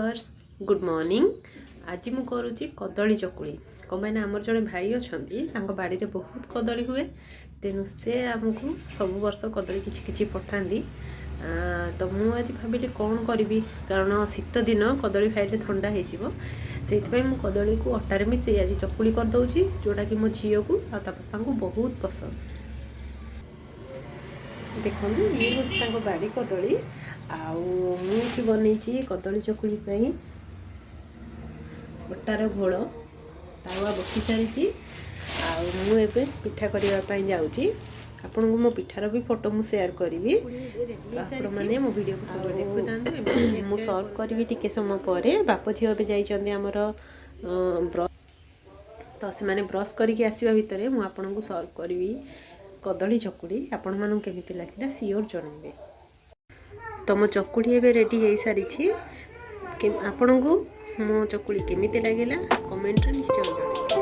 Viewers, good morning. ଆଜି ମୁଁ କରୁଛି କଦଳୀ ଚକୁଳି। କ'ଣ ପାଇଁ ନା ଆମର ଜଣେ ଭାଇ ଅଛନ୍ତି, ତାଙ୍କ ବାଡ଼ିରେ ବହୁତ କଦଳୀ ହୁଏ। ତେଣୁ ସେ ଆମକୁ ସବୁ ବର୍ଷ କଦଳୀ କିଛି କିଛି ପଠାନ୍ତି। ତ ମୁଁ ଆଜି ଭାବିଲି କ'ଣ କରିବି, କାରଣ ଶୀତ ଦିନ, କଦଳୀ ଖାଇଲେ ଥଣ୍ଡା ହେଇଯିବ। ସେଇଥିପାଇଁ ମୁଁ କଦଳୀକୁ ଅଟାରେ ମିଶାଇ ଆଜି ଚକୁଳି କରିଦେଉଛି, ଯେଉଁଟାକି ମୋ ଝିଅକୁ ଆଉ ତା ବାପାଙ୍କୁ ବହୁତ ପସନ୍ଦ। ଦେଖନ୍ତୁ, ଇଏ ହେଉଛି ତାଙ୍କ ବାଡ଼ି କଦଳୀ। ଆଉ ମୁଁ ଏଠି ବନେଇଛି କଦଳୀ ଚକୁଳି ପାଇଁ ଅଟାର ଘୋଳ। ତାୱା ବସି ସାରିଛି ଆଉ ମୁଁ ଏବେ ପିଠା କରିବା ପାଇଁ ଯାଉଛି। ଆପଣଙ୍କୁ ମୋ ପିଠାର ବି ଫଟୋ ମୁଁ ସେୟାର କରିବି। ତ ଆପଣମାନେ ମୋ ଭିଡ଼ିଓକୁ ସବୁବେଳେ ଦେଖୁଥାନ୍ତୁ। ମୁଁ ସର୍ଭ କରିବି ଟିକେ ସମୟ ପରେ। ବାପ ଝିଅ ଏବେ ଯାଇଛନ୍ତି ଆମର ତ ସେମାନେ ବ୍ରସ୍ କରିକି ଆସିବା ଭିତରେ ମୁଁ ଆପଣଙ୍କୁ ସର୍ଭ କରିବି କଦଳୀ ଚକୁଳି। ଆପଣମାନଙ୍କୁ କେମିତି ଲାଗିଲା, ସିଓର ଜଣାଇବେ। ତ ମୋ ଚକୁଳି ଏବେ ରେଡ଼ି ହେଇସାରିଛି। ଆପଣଙ୍କୁ ମୋ ଚକୁଳି କେମିତି ଲାଗିଲା, କମେଣ୍ଟରେ ନିଶ୍ଚୟ ଜଣାଇବେ।